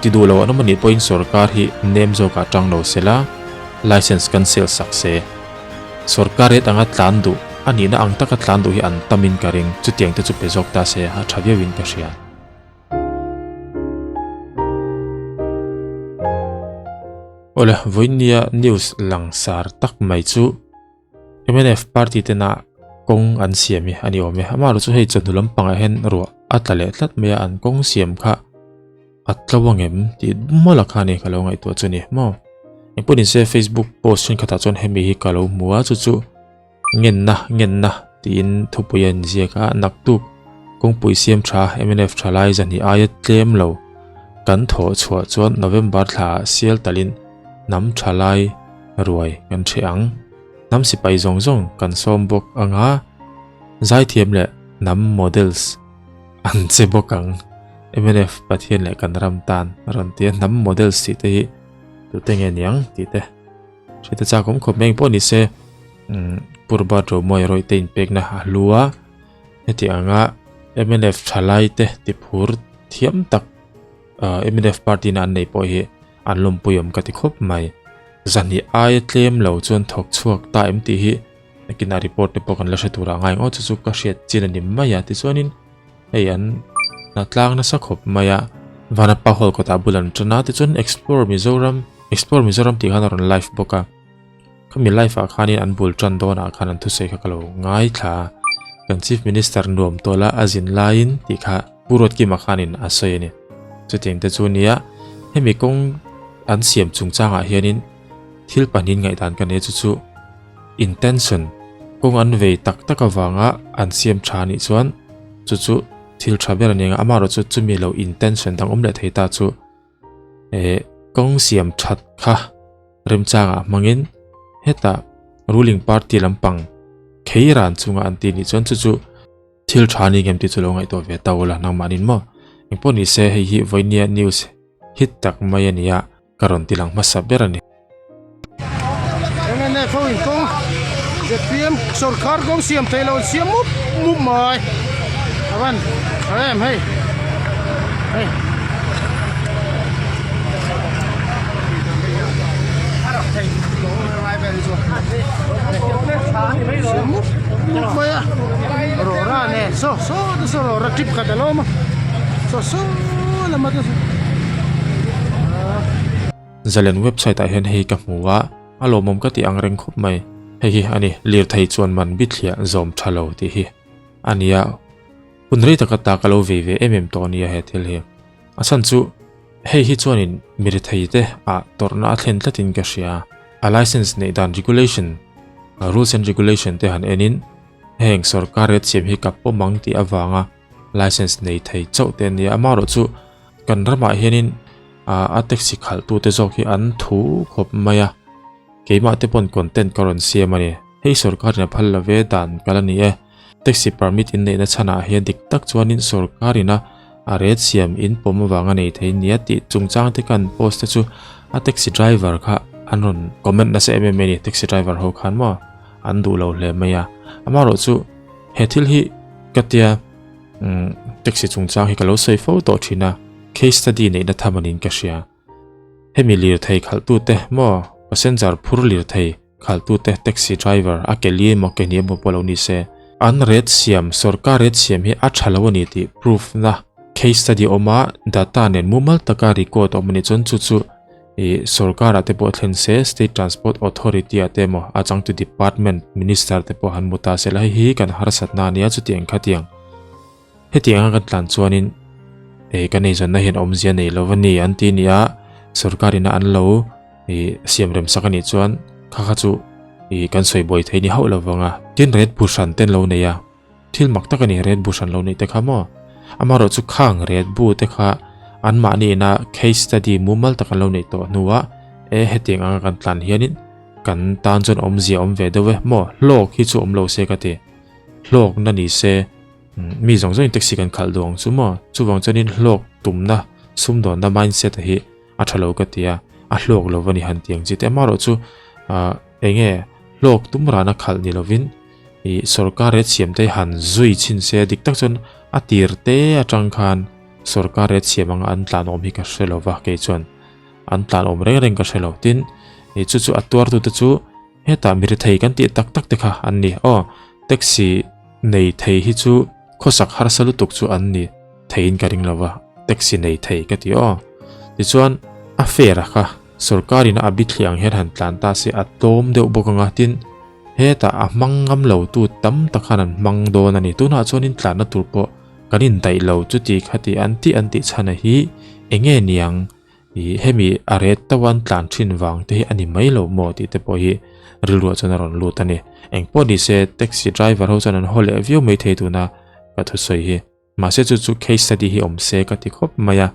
Ti duh lo an awm a nih pawhin sorkar hi nem zawkah tang lo se la, license cancel sak se. Sorkar rate anga tlan duh, a nihna ang taka tlan duh hi an tamin ka ring, chutiang te chu pe zawk ta se a tha viauin ka hria. Awle, vawiinnia news langsar tak mai chu mnf party tena kawng an siam hi a ni awm e. Amaherawhchu chu hei chawhnu lampangah hian ruah a tla leh tlat mai a, an kawng siam kha a tlo angem tih mawlh a kha a ni ka lo ngaihtuah chu a ni maw. Engpawh nise Facebook post thenkhatah chuan hemi hi ka lo hmu a, chu chu ngenna ngenna tiin thupui a inziak a, naktuk kawngpui siam tha mnf thalai zahnih aia tlem lo kan thawh chhuah chuan November thlaah sial talin hnam thalai ruai kan hreh ang. Hnam sipai zawng zawng kan sawm bawk ang a, zaithiam leh hnam models an che bawk ang. Mnf Pathian leh kan ram tan a rawn ti a, hnam models tih te hi tute nge niang tih te hriat a chak awm khawp mai. Engpawh ni se Purba Dromawi rawih te inpekna a hlu a, heti anga mnf thalai te tiphur thiam tak mnf party na an nei pawh hi an lawmpui awm ka ti khawp mai. Zahnih aia tlem lo chuan thawk chhuak ta em tih hi nakinah report te pawh kan la hre tur ah ngai ang aw chu chu ka hriat chin a ni mai a tichuanin hei an hna tlang nasa khawp mai a Vanapa hall kawtah bul an tan a tichuan explore Mizoram explore Mizoram tih khan a rawn live bawk a khami live ah khanin an bul tan dawnah khan an thusawi kha ka lo ngaithla a kan chief minister nuam tawla a zin laiin tih kha Pu Ruatkima khanin a sawi a ni. Chutiang te chu nia, hemi kawng an siam chungchangah hianin thil pahnihin ngaihdan ka nei chu chu intention, kawng an vei tak tak avanga an siam tha anih chuan chu chu thil tha ber a ni ang a, amaherawh chu chumi lo intention dang awm leh thei ta chu eh kawng siam that kha remchangah hmangin hetah ruling party lampang kheiran chunga an ti nih chuan chu chu Thil tha ni ngem tih chu lo ngaihtuah ve ta ula nangmahnin maw? Engpawh ni se hei hi vawinia news hit tak mai a nia ka rawn ti lang hmasa ber a ni. MNF ho in kawng zpm sorkar kawng siam thei lo an siam mup mup mai a van tha em hei hei. Siam mup mup mai a rawra nen saw saw te saw rawra tip khat a lo awm a saw saw lama te saw Zalen website ah hian hei ka hmu a, a lawmawm ka tih ang reng khawp mai. Hei hi a ni, lirthei chuan man bithliah zawm tha lo tih hi a nia. Hun rei taka ta ka lo vei ve em em tawh a nia he thil hi. A chhan chu hei hi chuanin mi rethei te ah tawrhna a thlen tlatin ka hria. A license neih dan regulation, rules and regulation te han enin heng sorkar rate siam hi ka pawm ang tih avanga license nei thei chauh te an nia. Amaherawh chu kan ramah hianin a taxi khalhtute zawk hi an thu khawp mai a, keimah te pawn content ka rawn siam a ni. Hei sorkarin a phal lo ve dan kal a ni e. Taxi permit in neihna chhanah hian dik tak chuanin sorkarina a ret siam in pawm avanga nei thei nia tih chungchang te kan post te chu a taxi driver kha an rawn comment nasa em em a ni taxi driver ho khan maw an duh lo hle mai a amaherawh chu he thil hi ka tia umm taxi chungchang hi ka lo sawi fo tawh thin a case study neihna tham anin ka hria hemi lirthei khalhtute maw passenger phur lirthei Khaltute taxi driver a ke li emaw ke hnih emaw pawh lo ni se, an rate siam, sorkar rate siam hi a tha lo a ni tih proof na case study awm a, data nen mumal taka record awm a nih chuan chu chu ih sorkar ah te pawh thlen se, state transport authority ah te emaw a changtu department minister te pawh han hmu ta se la hei hi kan harsatna a nia chutiang khatiang hetiang a kan tlan chuanin ih kan eizawnna hian awmzia nei lo a ni an ti a ni a, sorkar ina an lo. Ih siam rem sak anih chuan kha kha chu ih kan sawi buai thei ni hauh lo vang a. Tin red bu hran ten lo nei a, thil mak tak a ni red bu hran lo neih te kha maw? Amaherawh chu khang red bu te kha anmahni ina case study mumal tak an lo neih tawh hnuah e hetiang anga kan tlan hianin kan tan chuan awmzia awm ve deuh e maw? Hlawk hi chu awm lo se ka ti. Hlawk na ni se mi zawng zawngin taxi kan khalh duh ang chu maw? Chuvang chuanin hlawk tumna sumdawnna mindset hi a tha lo ka ti a, a hlawk lo a ni han ti ang chi te. Amaherawh chu ah eng nge hlawk tum rana khalh ni lovin ih sorkar rate siam te han zui chhin se dik tak chuan a tir te atang khan. Sorkar rate siam anga an tlan awm hi ka hre lo va kei chuan an tlan awm reng reng ka hre lo. Tin, ih chu chu a tuartute chu hetah mi rethei kan tih tak tak te kha an ni. Aw, taxi nei thei hi chu khawsak harsa lutuk chu an ni theiin ka ring lo va, taxi nei thei ka ti aw. Tichuan, a fare a kha sorkarin a bithliah ang hian han tlan ta se a tlawm deuh bawk anga tin, hetah a hmang ngam lo tu tam tak khan an hmang dawn a ni. Tunah chuanin tlanna tur pawh kan indaih lo chuti khati an tih an tih chhan a hi eng nge niang ih hemi a ret tauh an tlan thin vang te hi a ni mai lo maw tih te pawh hi rilruah chuan a rawn lut a ni. Engpawh ni se taxi driver ho chuan an haw leh viau mai thei tuna ka thusawi hi. Mahse chu chu case study hi awm se ka ti khawp mai a.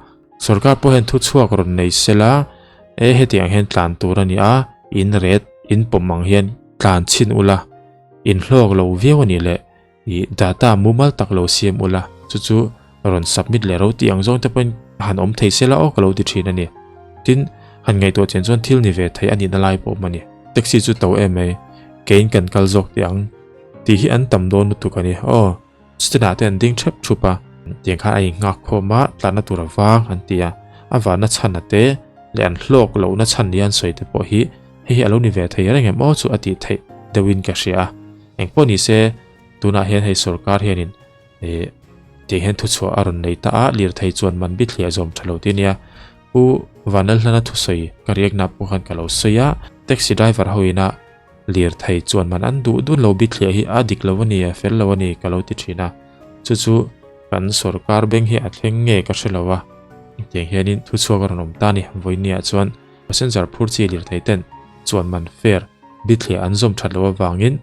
Sorkar pawh hian thuchhuak rawn nei sela e hetiang hian tlan tur a ni a, in ret in pawm ang hian tlan chhin ula inhlawk lo viau a nih leh Ih data mumal tak lo siam ula, chu chu rawn submit leh ro tih ang zawng te pawhin han awm thei se la aw ka lo ti thin a ni. Tin, han ngaihtuah chian chuan thil ni ve thei a nihna lai pawh awm a ni. Taxi chu to em mai, keiin kan kal zawk tih ang tih hi an tam dawn lutuk a ni. Aw, chutinah te an ding thep thup a, tiang khan a inghak khawm a, tlanna tur a vang an ti a, a vanna chhan a te leh an hlawk lohna chhan nia an sawi te pawh hi hei hi a lo ni ve thei reng em aw chu a tih theih deuhin ka hria a. Engpawh ni se, tunah hian hei sorkar hianin ih tih hian thuchhuah a rawn nei ta a, lirthei chuan man bithliah zawm tha lo ti nia. Pu Vanlalhlana thusawi ka riakna pawh khan ka lo sawi a, taxi driver ho ina lirthei chuan man an duh dun lo bithliah hi a dik lo a ni, a fel lo a ni ka lo ti thin a. Chu chu kan sorkar beng hi a thleng nge ka hre lo a, tiang hianin thuchhuak a rawn awm ta a ni. Vawinia chuan passenger phur chi lirthei ten chuan man fare Bithliah an zawm that loh avangin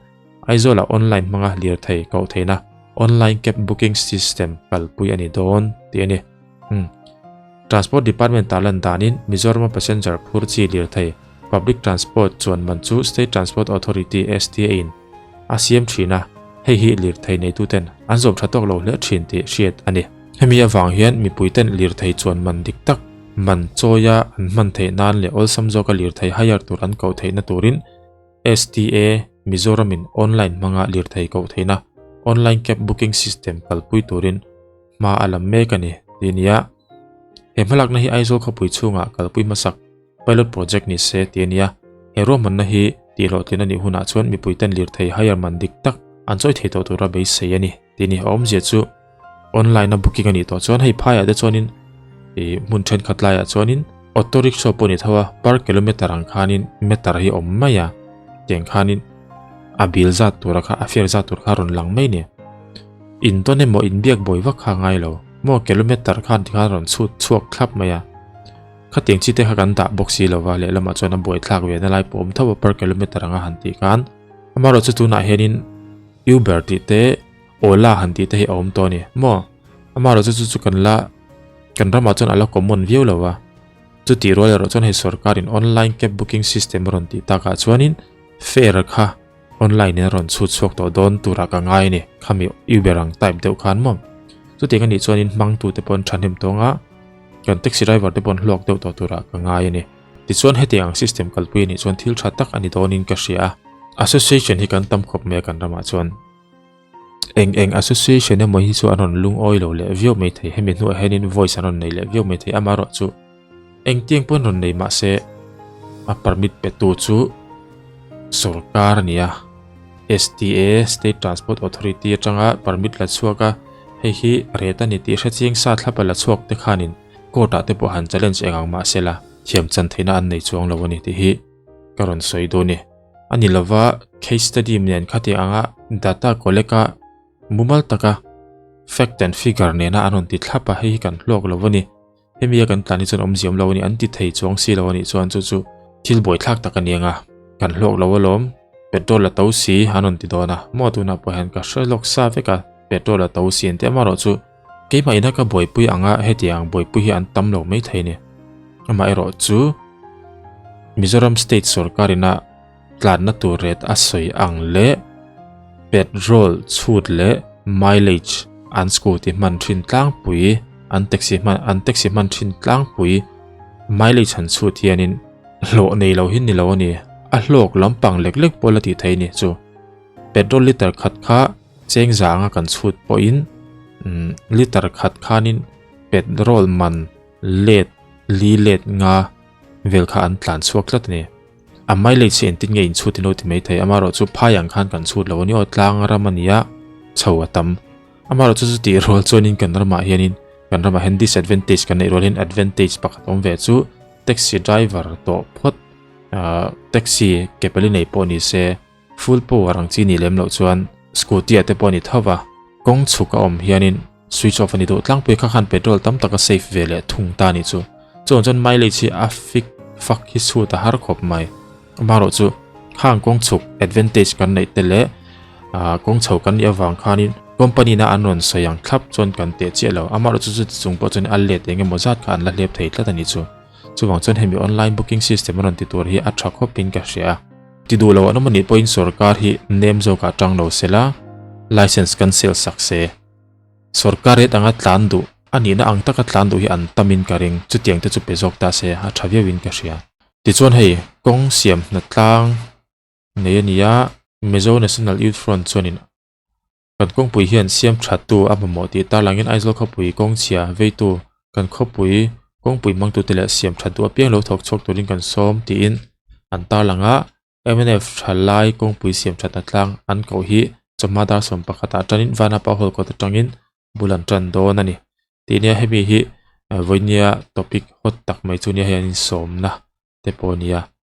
Aizawlah online hmanga lirthei koh theihna online cab booking system kalpui a ni dawn tih a ni. Umm. Transport Department tarlan danin Mizorama passenger phur chi lirthei public transport chuan man chu State Transport Authority, STA, in a siam thin a, hei hi lirthei neituten an zawm tha tawk lo hle thin tih hriat a ni. Hemi avang hian mipuiten lirthei chuan man dik tak man chawia an hman theih nan leh awlsam zawka lirthei hire tur an koh theihna turin STA Mizoramin online hmanga lirthei koh theihna online cab booking system kalpui turin hma a lam mek a ni tih a ni a. He hmalakna hi Aizawl khawpui chhungah kalpui hmasak pilot project ni se tih a ni a. He ruahmanna hi tih hlawhtlin a nih hunah chuan mipuiten lirthei hire man dik tak an chawi thei tawh tura beisei a ni tih a ni. A awmzia chu online a booking a nih tawh chuan hei phaiah te chuanin ih hmun thenkhat laiah chuanin auto rickshaw pawh a ni tho a per kilometer ang khanin meter hi a awm mai a tiang khanin a bill zat tura kha a fare zat tur kha a rawn lang mai a ni. In tawn emaw inbiak bawi vak kha a ngai lo maw kilometer khan tikhan a rawn chhut chhuak thlap mai a khatiang chi te kha kan dah bawk si lova lehlamah chuan a buaithlak ve na lai pawh a awm tho a per kilometer anga han tih khan amaherawhchu tunah hianin Uber tih te Ola han tih te hi a awm tawh a ni maw? Amaherawh chu chu chu kan la kan ramah chuan a la common viau lo a. Chutih rual erawh chuan hei sorkarin online cab booking system a rawn tih takah chuanin fare kha online in a rawn chhut chhuak tawh dawn turah ka ngai a ni. Khami Uber ang type deuh khan maw? Chutiang a nih chuanin hmangtute pawh an thahnem tawng a, kan taxi driver te pawh an hlawk deuh tawh turah ka ngai a ni. Tichuan hetiang ang system kalpui a nih chuan thil tha tak a ni dawnin ka hria a. Association hi kan tam khawp mai a kan ramah chuan. Eng eng association emaw hi chu an rawn lungawi lo leh viau mai thei hemi hnuah hianin voice an rawn nei leh viau mai thei amaherawhchu engtiang pawhin rawn nei mahse a permit pe tu chu sorkar a ni a STA State Transport Authority atanga permit la chhuak a hei hi ret a ni tih hre chiang sa thlap a la chhuak te khanin court ah te pawh han challenge eng ang mahse la thiam chan theihna an nei chuang lo a ni tih hi ka rawn sawi dawn e. A ni lova case study nen khati anga data collect a mumal taka fact and figure nena an rawn ti thlap a, hei hi kan hlawk lo a ni. Hemi a kan tlan hi chuan awmzia awm lo a ni, an ti thei chuang si lo a nih chuan chu chu thil buaithlak tak a ni anga kan hlawk lo alawm. Petrol a to si an rawn ti dawn a, maw tunah pawh hian ka hre lawk sa vek a, petrol a to si an ti amaherawh chu keimah ina ka buaipui anga hetiang buaipui hi an tam lo maithei a ni. Amaherawh chu Mizoram state sorkar ina tlanna tur ret a sawi ang leh petrol chhut leh mileage an scooty hman thin tlangpui an taxi hman an taxi hman thin tlangpui mileage han chhut hianin hlawh nei lo hi ni lo a ni a hlawk lampang lek lek pawh la tih theih a ni chu petrol liter khat kha cheng zanga kan chhut pawhin liter khat khanin. petrol man let li let nga vel kha an tlan chhuak tlat a ni. A mileage hi engtin nge inchhut in lo ti maithei, amaherawhchu phai ang khan kan chhut lo a ni aw, tlang ram a ni a, chho a tam. Amaherawhchu chu tih rual chuanin kan ramah hianin kan ramah hian disadvantage kan neih rual hian advantage pakhat awm ve chu taxi driver tawh phawt ah taxi ke pali nei pawh ni se full power ang chi nih lem loh chuan scooty ah te pawh a ni tho va, kawng chhuk a awm hianin switch off a ni duh tlangpui kha khan petrol tam tak a save ve leh thung ta a nih chu. Chuan chuan mileage hi a fik fak hi chhut a har khawp mai. Amaherawhchu khang kawng chhuk advantage kan neih te leh ah kawng chho kan nih avang khanin company na an rawn sawi ang thlap chuan kan teh chiah lo. Amaherawhchu chuti chung pawh chuan a let eng emaw zat kha an la hlep thei tlat a nih chu. Chuvang chuan hemi online booking system a rawn ti tur hi a tha khawpin ka hria a. Ti duh lo an awm anih pawhin sorkar hi nem zawkah tang lo sela license cancel sak se. Sorkar rate anga tlan duh a nihna ang taka tlan duh hi an tamin ka ring. Chutiang te chu pe zawk ta se a tha viauin ka hria. Tichuan hei kawng siam hna tlang nei a ni a, Mizo National Youth Front chuanin kan kawngpui hian siam thattu a mamawh tih tarlangin Aizawl khawpui kawng chhia veitu kan khawpui kawngpui hmangtute leh siam that duh apiang lo thawk chhuak turin kan sawm tiin an tarlang a. Mnf thalai kawngpui siam thatna tlang an koh hi chawhma dar 11 ah tanin Vanapa Hall kawt atangin bul an tan dawn a ni. Tih nia hemi hi vawinia topic hot tak mai chu nia hei an insawmna te pawh a ni a.